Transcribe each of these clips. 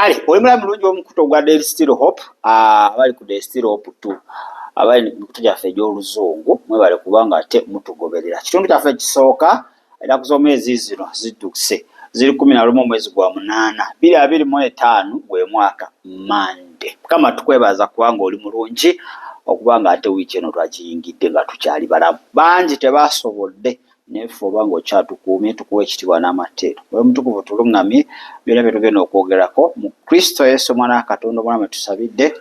Kale oli mulabi mulungi w'omukutu ogwa Daily Still Hope, abali ku Daily Still Hope 2, abali ku mikutu gyaffe egy'oluzungu, mwebale kubanga ate mutugoberera. Kitundu kyaffe ekisooka, ennaku z'omwezi zino ziddukuse, ziri 11 omwezi gwa 8 2025 gwe mwaka, Mande. Mukama tukwebaza kubanga oli mulungi, okubanga ate wiiki eno twagiyingidde nga tukyali balamu. Bangi tebasobodde, naye ffe oba ng'okyatukuumye, tukuwa ekitiibwa n'amateero. Mwoyo Mutukuvu tuluŋŋamye byonna bye tugenda okwogerako mu Kristo Yesu Omwana wa Katonda omulamu tusabidde.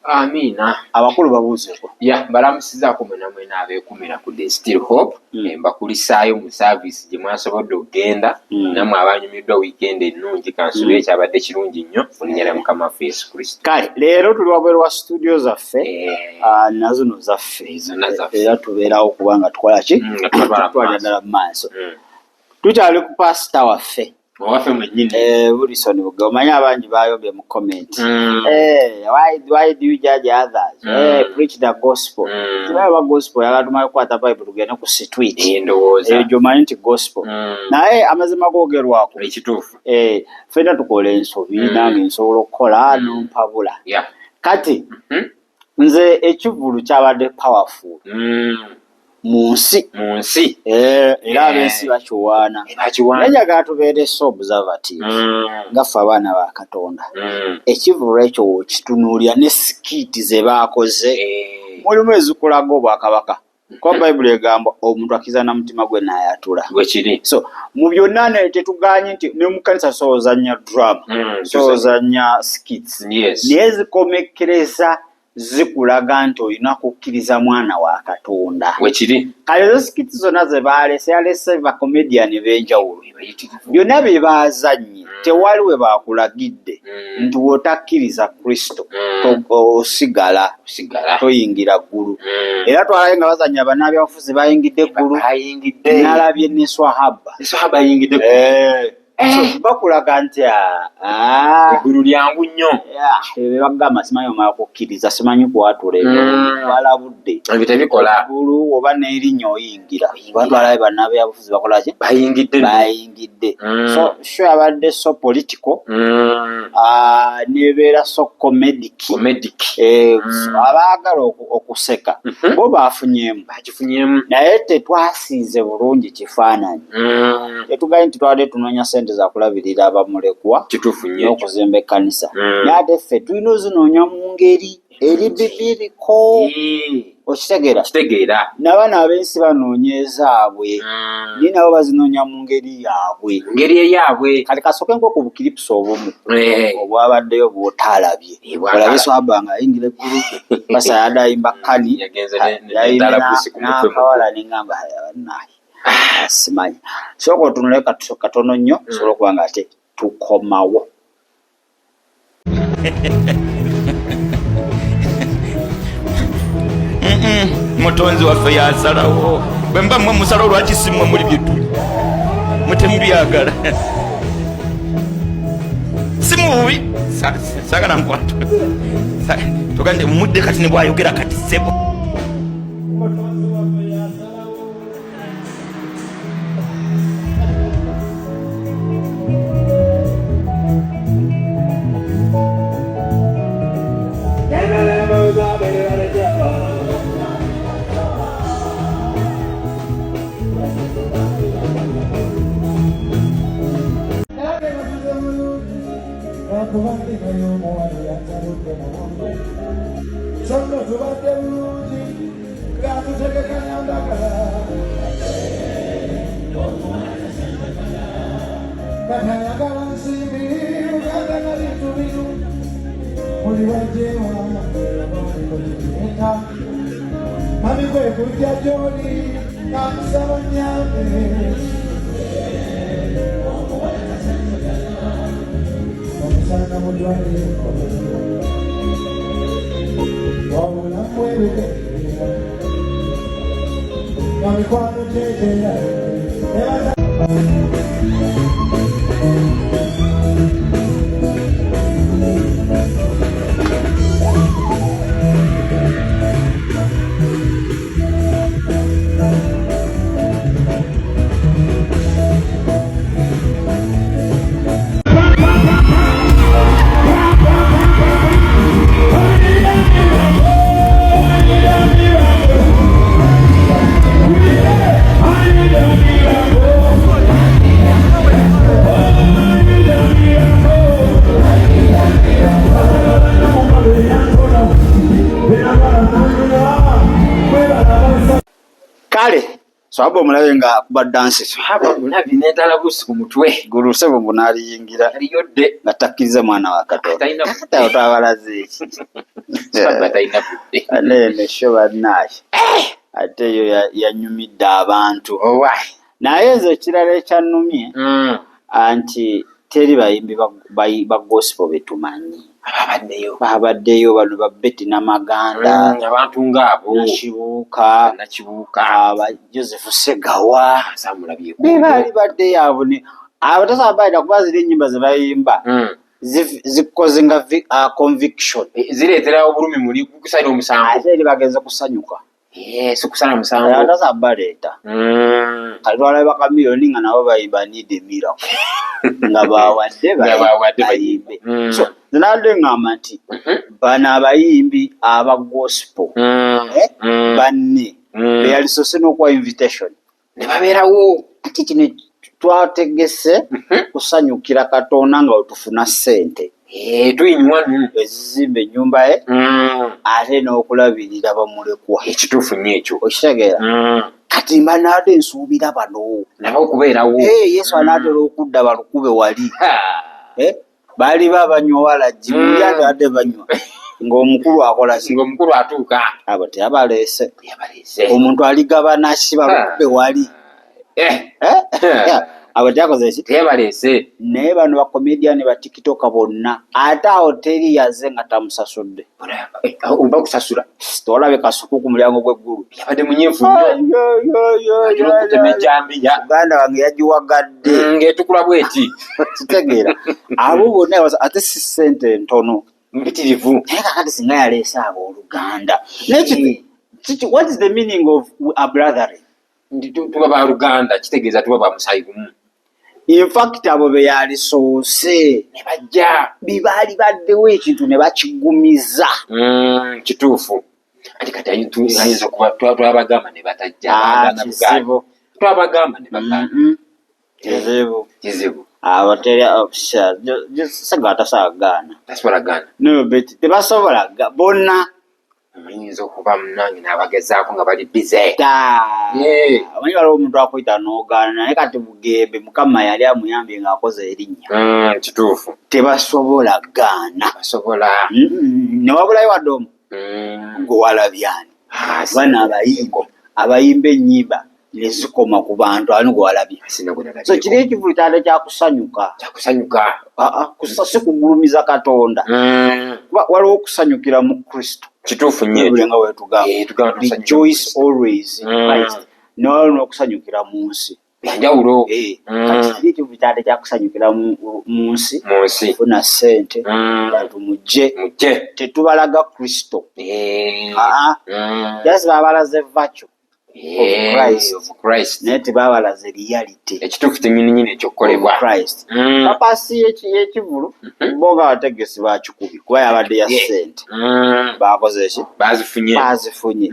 Amiina. Abakulu babuuzeeko. Ya, mbalamusizaako mwena mwena abeekumira ku The Still Hope. Mbakulisaayo mu service gye mwasobodde okugenda. Nammwe abanyumiddwa weekend ennungi, kansuubire kyabadde kirungi nnyo mu linnya lya Mukama waffe Yesu Kristo. Kale leero tuli wabweru wa studio zaffe. Nazo no zaffe. Zonna zaffe. Era tubeerawo kubanga tukola ki? Nga tubatwala mu Tutwalira maaso. ddala mu maaso. Tukyali ku pasita waffe. Owaffe mwennyini. Wilson Buge, omanyi abangi bayombye mu comment. Why do you judge others? Preach the gospel. Tebaba gospel, yagala tumale kukwata Bible tugende ku street. Ndowooza. Gy'omanyi nti gospel. Naye amazima googerwako. Ekituufu. Ffenna tukola ensobi, nange nsobola okukola, n'ompabula. Kati, nze ekivvulu kyabadde powerful. Mu nsi. Mu nsi. Era ab'ensi bakiwaana. Bakiwaana. Naye njagala tubeere so observative. Nga ffe abaana ba Katonda. Ekivvulu ekyo w'okitunuulira ne skit ze baakoze. Mulimu ezikulaga obwakabaka. Kuba Bayibuli egamba omuntu akkiriza na mutima gwe n'ayatula. Bwe kiri. So mu byonna ne tetugaanye nti ne mu kkanisa soozannya drama, soozannya skits. Naye zikomekkereza zikulaga nti olina kukkiriza mwana wa Katonda. Bwe kiri. Kale ezo skits zonna ze baalese, yalese ba comedian b'enjawulo. Bayitirivu. Byonna bye baazannye, tewali we baakulagidde nti w'otakkiriza Kristo, osigala. Osigala. Toyingira ggulu. Era twalabye nga bazannya bannabyabufuzi bayingidde eggulu. Bayingidde. Nalabye ne Swahaba. Ne Swahaba ayingidde eggulu. So, bakulaga nti, Eggulu lyangu nnyo. Ebyo bagamba simanyi omala kukkiriza, simanyi kwatula ebyo. Balabudde. Ebyo tebikola. Eggulu oba n'erinnya oyingira. Kuba twalabye bannabyabufuzi bakola ki? Bayingidde. Bayingidde. So, show yabadde so political. Nebeera so comedic. Comedic. Abaagala okuseka, bo baafunyeemu. Baakifunyeemu. Naye tetwasiize bulungi kifaananyi. Tetugambye nti twabadde tunoonya ssente za kulabirira abamulekwa Kituufu nnyo ekyo. n'okuzimba ekkanisa. Naye ate ffe tulina ozinoonya mu ngeri eri bibiriko. Okitegeera? Okitegeera. N'abaana ab'ensi banoonya ezaabwe. Naye nabo bazinoonya mu ngeri yaabwe. Mu ngeri eyaabwe. Kale kasooke nko ku bukiripusi obumu. Obwabaddeyo bw'otaalabye. Bw'ataalabye. Olabe Swahaba ng'ayingira eggulu, Pastor yadde ayimba Kani. Yagenze Yayimba n'etalabusi ku mutwe. n'akawala ne ŋŋamba, haya, bannaaye. Simanyi. Sooka otunule katono nnyo, osobola okuba nga ate tukomawo. Mutonzi waffe yasalawo. Bwe mba mmwe musalawo, lwaki si mmwe muli bye tuli? Mwe temubyagala. Si mubi. Saagala nkwata. Tugambye mudde kati ne bw'ayogera kati ssebo. Swahaba omulabe nga akuba dansi. Swahaba mulabi n'entalabuusi ku mutwe. Gulu sebo mbu n'aliyingira. Aliyodde. Nga takkiriza mwana wa Katonda. Talina Kati awo twabalaze eki? Swahaba talina budde. Ane sho bannaaye. Ate eyo yanyumidde abantu. Owa. Naye nze ekirala ekyannumye anti teri bayimbi ba gospel betumanyi. Ababaddeyo. Babaddeyo bano ba Betty Namaganda. Abantu ng'abo. Nakibuuka. Nakibuuka. Aba Joseph Ssegawa. Asamulabye. Be baali baddeyo abo ne abo tasobola bayita kuba ziri ennyimba ze bayimba. Zikoze nga conviction. Zireetera obulumi muli kusala omusango. Ate eri bagenze kusanyuka. Si kusala musango. Ate tasobola baleeta. Kati twalaba ba Chameleone nga nabo bayimba Need a Miracle. Nga bawadde Nga bawadde bayimbe. So, nze nabadde ŋŋamba nti bano abayimbi aba gospel, banne, be yalisoose n'okuwa invitation. Ne babeerawo. Ate kino twategese kusanyukira Katonda nga wetufuna ssente. Tuyinywa nno. Ezizimba ennyumba ye, ate n'okulabirira bamulekwa. Ekituufu nnyo ekyo. Okitegeera? Kati mba naadde nsuubira bano. Nabo okubeerawo. Yesu anaatera okudda balukube wali. Baali ba banywa walagi, muli ate adde banywa. Ng'omukulu akola ki? Ng'omukulu atuuka. Abo teyabaleese. Teyabaleese. Omuntu aligabana ki balukube wali? Abo teyakoze ki? Teyabaleese. Naye bano ba comedian ba TikTok bonna ate awo teri yaze nga tamusasudde. Oba kusasula. Tolabe kasuku ku mulyango gw'eggulu. Yabadde munyiivu nnyo. Yo, Ajja okutema ejjambiya. Muganda wange yagiwagadde. Ng'etukula bw'eti. Kitegeera. Abo bonna ate si ssente ntono. Mpitirivu. Naye kakati singa yaleese abooluganda. Naye what is the meaning of a brotherly? Nti tuba baluganda, kitegeeza tuba ba musaayi gumu. In fact, abo be yalisoose. Ne bajja. Be baali baddewo ekintu ne bakigumiza. Kituufu. Ate kati ayinza okuba twabagamba ne batajja. Baagaana Kizibu. Buganda. Twabagamba ne bagaana. Kizibu. Kizibu. Abo teri, oh, sha, jo, jo, Ssegawa tasobola kugaana. Tasobola kugaana. No, but tebasobola bonna. Oyinza okuba munnange n'abagezaako nga bali busy. Ta. Omanyi waliwo omuntu akuyita n'ogaana, naye kati Bugembe Mukama yali amuyambye ng'akoze erinnya. Kituufu. Tebasobola kugaana. Tebasobola. Ne wabulayo wadde omu. Gwe walabye ani? Bano abayimba ennyimba ne zikoma ku bantu, ani gwe walabye? Sina gwe nalabye. So kiri ekivvulu kyali kya kusanyuka. Kya kusanyuka. Si kugulumiza Katonda. Kuba waliwo okusanyukira mu Kristo. Kituufu nnyo ekyo. Bayibuli nga bwe tugamba. Tugamba tusanyukira mu Rejoice Kristo. always in Christ. Ne waliwo n'okusanyukira mu nsi. Byanjawulo. Kati kiri ekivvulu kyali kya kusanyukira mu nsi. Mu nsi. Kufuna ssente. Bantu mujje. Mujje. Tetubalaga Kristo. Just babalaze virtue. Of Christ. Of Christ. Naye tebabalaze reality. Ekituufu kyennyininyini ekyokukolebwa. Of Christ. Papasi y'ekivvulu, bo nga abategesi bakikubye kuba yabadde ya ssente. Bakoze ki? Baazifunye. Baazifunye.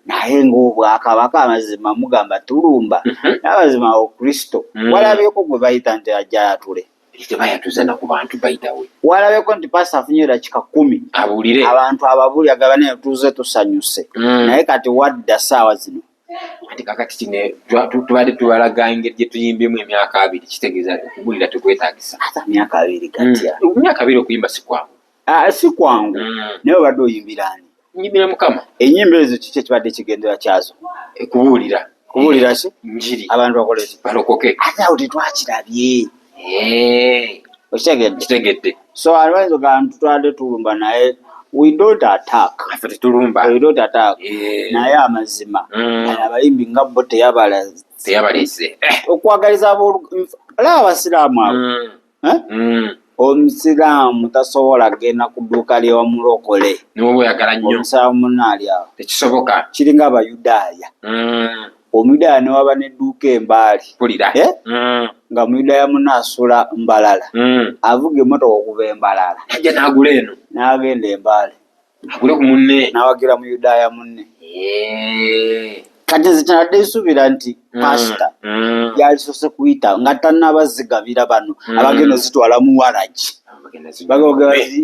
Naye ng'obwakabaka amazima mugamba tulumba. Naye amazima awo Kristo. Walabyeko gwe bayita nti ajja ayatule. Tebayatuza na ku bantu bayitawe. Walabyeko nti pastor afunye eddakiika 10. Abuulire. Abantu ababuulire agamba naye tuze tusanyuse. Naye kati wadda ssaawa zino. Ate kaakati kino tubadde tubalaga engeri gye tuyimbyemu emyaka 2, kitegeeza okubuulira tekwetaagisa. Ate emyaka 2 katya? Emyaka 2 okuyimba si kwangu. Si kwangu. Naye obadde oyimbira ani? Nyimbira Mukama. Ennyimba ezo kiki ekibadde kigendera kyazo? Kubuulira. Kubuulira ki? Njiri. Abantu bakole ki? Balokoke. Ate awo tetwakirabye. Okitegedde? Kitegedde. So abantu bayinza okugamba nti tutwadde tulumba naye we don't attack. Affe tetulumba. We don't attack. Naye amazima. Bano abayimbi nga bo Teyabaleese. Okwagaliza olaba abasiraamu abo. Omusiraamu tasobola kugenda ku dduuka lya mulokole. Niwe bw'oyagala nnyo. Omusiraamu munne ali awo. Tekisoboka. Kiringa Abayudaaya. Omuyudaaya ne waba n'edduuka embaali. Mpulira. Nga Muyudaaya munne asula Mbalala. Avuga emmotoka okuva e Mbalala. Ajja n'agula eno. N'agenda e Mbale. Agule ku munne. N'awagira Muyudaaya munne. Kati nze kyenadde nsuubira nti pasita yalisoose kuyita nga tannabazigabira bano abagenda ozitwala mu waragi,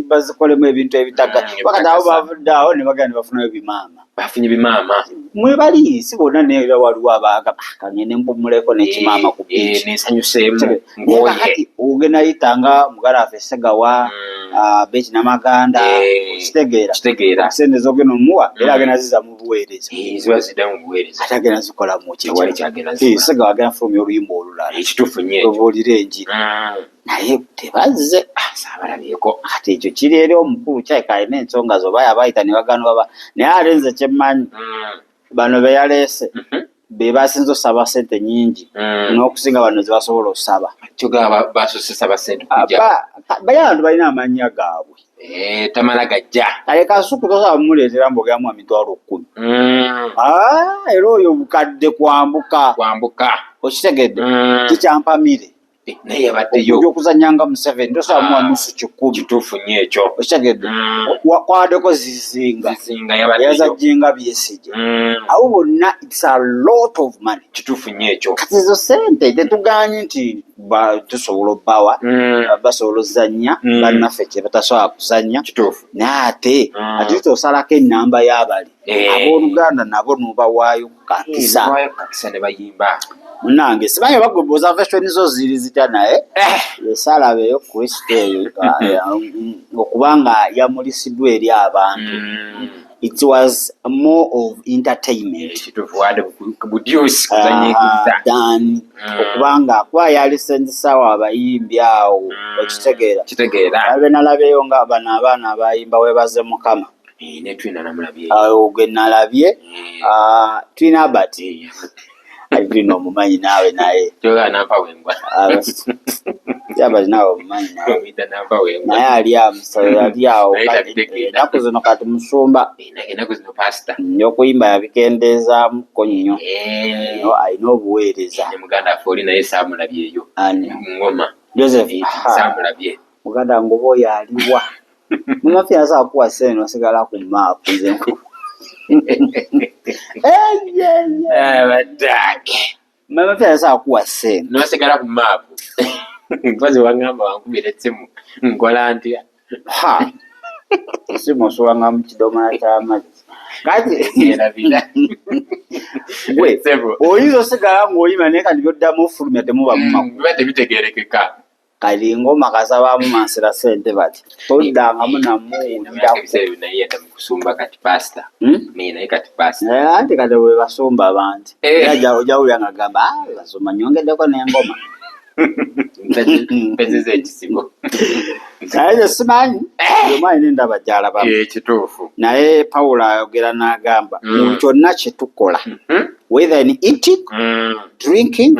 bazikolemu ebintu ebitaga. Wakati abo bavudde awo ne bagenda ne bafunayo bimaama. Bafunye bimaama. Mwebali si bonna, naye era waliwo abaaga kangende mpumuleko n'ekimaama ku beach nensanyuseemu. Naye kakati ogenda yita nga mugala waffe Segawa, Beti Namaganda, okitegeera? Kitegeera. Sente zogenda omuwa era agenda ziza mu buweereza. Ziba zidda mu buweereza. Ate agenda zikola mu ki? Tewali kyagenda zikola. Segawa agenda fulumya oluyimba olulala. Ekituufu nnyo ekyo. Obuulire enjiri. Naye tebazze. Saabalabyeko. Kati ekyo kiri eri omukulu, kyaleka alina ensonga zo, oba yabayita ne bagaana baba. Naye ate nze kyemmanyi, bano be yaleese be basinze osaba ssente nnyingi n'okusinga bano ze basobola osaba. Kyogamba basoose saba ssente kujja. Bali abantu balina amannya gaabwe. Tamala gajja. Kale Kasuku tosobola mumuleetera mbu ogenda muwa 100,000. Era oyo bukadde kwambuka. Kwambuka. Okitegedde? Kikyampamire. Naye yabaddeyo. Okujja okuzannya nga Museveni tosobola muwa 50,000. Kituufu nnyo ekyo. Okitegedde? Kwaddeko Zizinga. Zizinga yabaddeyo. Yazajjinga Besigye. Abo bonna it's a lot of money. Kituufu nnyo ekyo. Kati ezo ssente tetugaanye nti tusobola obbawa, basobola ozannya, bannaffe kye batasobola kuzannya. Kituufu. Naye ate, ate osalako ennamba y'abali. Abooluganda nabo n'obawaayo ku kakisa. N'obawaayo ku kakisa ne bayimba. Munnange, simanyi oba gwe observation zo ziri zitya, naye esalabeeyo Kristo eyo, okubanga yamulisiddwa eri abantu. It was more of entertainment. Ekituufu, wadde budyusi kuzanyiikiriza. Than okubanga kuba yalisenzesaawo abayimbi awo, okitegeera? Kitegeera. Abe nalabyeyo nga bano abaana abayimba weebaze Mukama. Ne Twina namulabye. Awo gwe nalabye. Twina Albert. Ali Twina omumanyi naawe naye. Kyoga nampa wengwa. Yaba naawe omumanyi naawe. Omuyita nampa wengwa. Naye ali awo, ali awo. Naye Kati, tabitegeera. Ennaku zino kati musumba. Ennaku zino pasita. Okuyimba yabikendeezaamuko nnyo. Nnyo, alina obuweereza. Ne muganda waffe oli naye saamulabyeyo. Ani? Ngoma. Joseph. Saamulabye. Muganda wange oba oyo aliwa? Mumafi asobola kukuwa ssente n'osigala ku maapu nze Abaddaake. Mama Fia asobola kukuwa ssente. N'osigala ku maapu. Nkozi wangamba wankubira essimu nkola ntya? Ha! Essimu osulanga mu kidomola ky'amazzi. Kati Nerabira. Gwe, Ssebo. oyinza osigala ng'oyima naye kati by'oddamu ofulumya temuba mu makulu. Biba tebitegeerekeka. Kati ng'oma kasaba mumansira ssente bati toddangamu namuwulirako. Ebiseera bino naye yadda mu kusumba kati pasita. Naye kati pasita. Anti kati bwe basumba abantu. Era ojja wulira ng'agamba, basumba nnyongeddeko n'engoma. Mpezeza ekisibo. Naye nze simanyi, buli omu alina endaba gy'alabamu. Kituufu. Naye Pawulo ayogera n'agamba, mu kyonna kye tukola, whether in eating, drinking,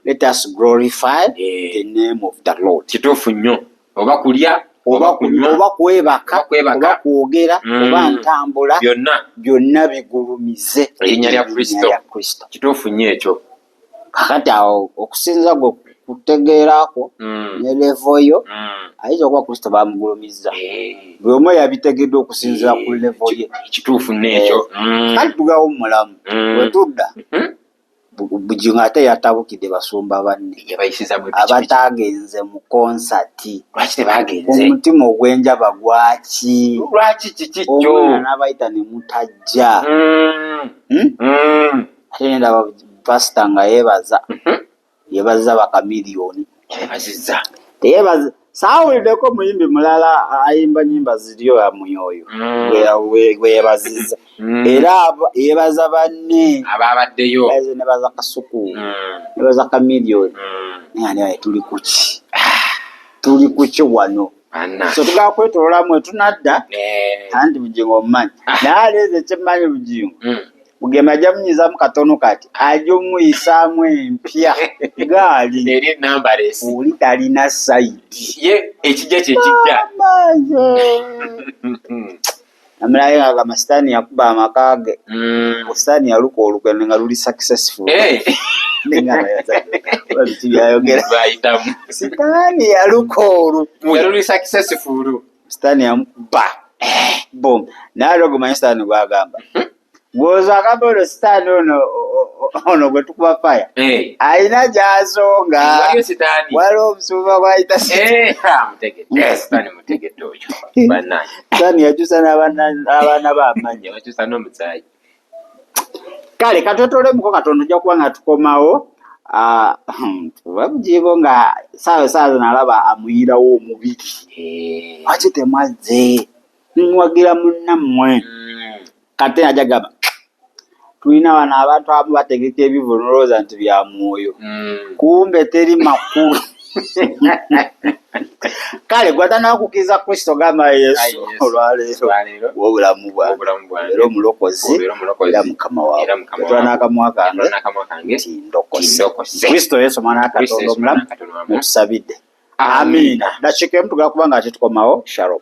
let us glorify the name of the Lord. Kituufu nnyo. Oba kulya, oba kunywa, oba kwebaka, oba kwebaka, oba kwogera, oba ntambula, byonna. Byonna bigulumize erinnya lya erinnya Kristo. lya Kristo. Kituufu nnyo ekyo. Kakati awo okusinza gwe kutegeera kwo ne level yo, ayinza okuba Kristo bamugulumizza. Buli omu yabitegedde okusinziira ku level ye. Kituufu nnyo ekyo. Kale tugawo mulamu. Bwe tudda, Bugingo ate yatabukidde basumba banne. Yabayisiza mu pikipiki. Abataagenze mu konsati. Lwaki tebaagenze? Omutima ogw'enjaba gwaki? Lwaki kiki kyo? Omwana n'abayita ne mutajja. Ate ne ndaba pasita nga yeebaza. Yeebaza bakamiliyoni. Yeebazizza. Teyeebaza. Saawuliddeko muyimbi mulala ayimba nnyimba ziri oyo Muyooyo. Gwe yeebazizza. Era yeebaza banne. Abaabaddeyo. Yeebaza ne baza Kasuku. Ne baza Kamiliyoni. Naye ani aye tuli ku ki? Tuli ku ki wano? Anna. So tugala kwetooloolamu tunadda. Anti Bugingo omumanyi. Naye aleeze kyemmanyi Bugingo. Bugema ajja munyiizaamu katono kati, ajja omuyisaamu empya. Gaali. Eri numberless. Oli talina sayidi. Ye ekijja kye kijja. Amaze. Namulaye ng'agamba Sitaani yakuba amaka ge. Sitaani yaluka olugendo nga luli successful. Nengamba yazadde. Oba biki by'ayogera. Bayitamu. Sitaani yaluka olukwe. Nga luli successful. Sitaani yamukuba. Boom. Naye ate ogumanyi Sitaani gw'agamba. Gwoza agamba ono sitaani ono ono gwe tukuba faya Eh. alina gy'asonga. Waliyo sitaani. Waliwo omusumba gwayita Eh, ah, mutegedde sitaani, mutegedde oyo bannange. Sitaani yakyusa n'abaana b'amannya. Yabakyusa n'omusaayi. Kale katwetolemuko katono, ojja kuba nga tukomawo. Ah, tuba bugiibo nga saawa saawa nalaba amuyirawo omubiri. Eh. Lwaki temwazze nwagira munnammwe? Kate ajja gamba tulina wano abantu abamu bategeka ebivu nolowooza nti bya mwoyo, kumbe teri makulu. Kale gwatanaba kukkiriza Kristo, gamba Ayi Yesu, Yesu, olwaleero olwaleero obulamu bwange obulamu bwange, era omulokozi obeere omulokozi, era mukama waawe, era Mukama etwala waawe, n'akamwa kange etwala n'akamwa kange nti ndokose. ndokose. Kristo Yesu mwana wa Kristo Katonda Yesu, omulamu, Mwana wa Katonda omulamu. mutusabidde. Amiina. Dakiika emu tugala kuba nga tetukomawo. Shalom.